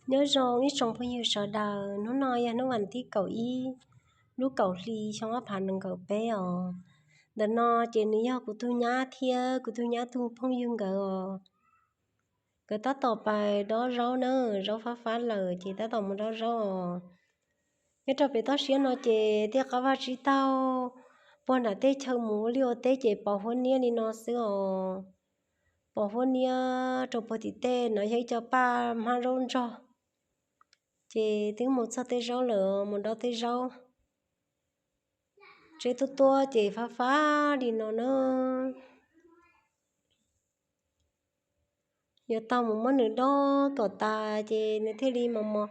Nyob zoo ib tsoom phooj ywg sawv daws, hnub no yog hnub vas thib kaum ib, lub kaum hli xyoo ob phav nees nkaum peb os. Ntawm no ces nws yog kuv tug nyab thiab kuv tug nyab tug phooj ywg nkawd os. Nkawd tab tom pais dob zaub na, zaub fab fab lawm ces tab tom mus dob zaub os. Nyob rau pem toj siab no ces tej qab vaj tsib taug puag nram tej chaw mus ua liaj ua teb ces pos huab niab li no xwb os. Pos huab niab rau puag tim tej no yog ib co paj hmab zaub ntsog. Ces twb mus txog tej zaub lawm, mus dob tej zaub. Tsev tuab tuab ces fab fab li no na. Yuav tau mus muab nws dob kom tas ces nws thiaj li mos mos.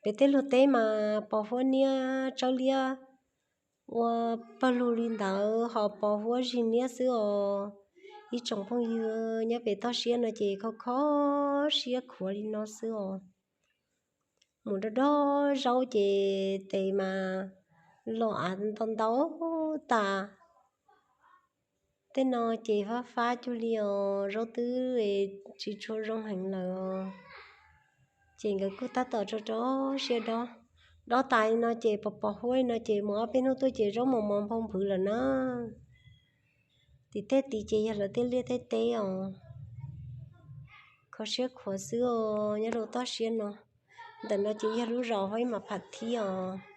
Pem tej luag teb mas pos huab niab tsawb liab ua pawg lug li ntawd, ho pos huab zig niab xwb os. Ib tsoom phooj ywg, nyob pem toj siab no ces kho kho siab khuav li no xwb os. Mus dob dob zaub ces tes mas los av ntau ntau tas. Tej no ces fab fab cuag li os, zaub twb tsis tshua zoo heev lawm os. Ces nkawd kuj tab tom rau rau siab dob. Dob tas li no ces pos pos huab li no ces mus ob peb hnub tuaj ces zaub mos mos nphau nphwv lawm na. Tim tej tid ces yog lawv tej liaj tej teb os. Kho siab khuav xwb os, nyob rau toj siab no. Ntawm no ces yog lub zos Huab Ib Mas Pham Thib os.